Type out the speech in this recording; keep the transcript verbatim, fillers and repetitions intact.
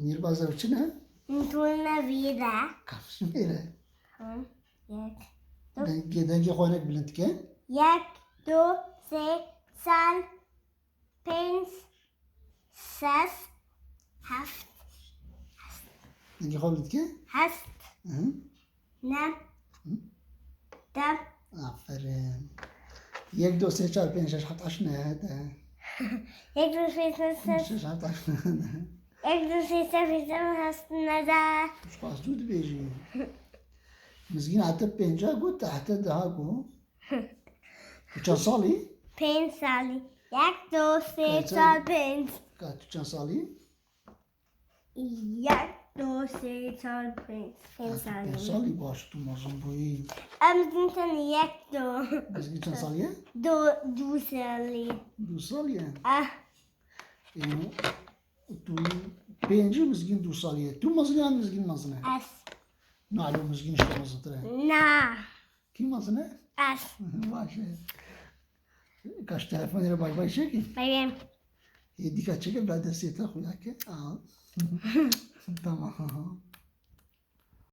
Mîrbaza ew çi ne? Nitûne vî de. Kafşimêre. Him, yek. Dengê, dengê xwe hinek bilind dike. Yek, du, sê, çar, pênc, şeş, heft. Dengê xwe bilind dike. Heft. Hı. Ne. Hı. De. Aferin. Yek, du, sê, çar, pênc, şeş, heft, heşt, neh, de. Yek, du, sê, çar, pênc, şeş, heft, heşt, neh, de. Yek, du, sê, çar, pênc, şeş, heft, neh, de. Spas tu dibêjî. Mizgîn hete pênca got, te hete deha got. Tu çend salî? Pênc salî. Yek, du, sê, çar, pênc. Ka tu çend salî? Yek, du, sê, çar, pênc. Pênc salî. Pênc salî baş tu mezin bûyî. Em mizgîn tenê yek, du. Mizgîn çend salî ye? Du, du salî. Du salî ye? Eh. Ê, tu pêncî mizgîn du salî ye. Tu mezin e, mizgîn mezin e? Ez. Na, alo mizgîn işte mezintir e. Na. Kî mezin e? Ez. Baş e. Kaş telefonê re bay bay çekî. Bay bay. Ê dîka çêke, bila destê te xuya ke. Al. Tamam.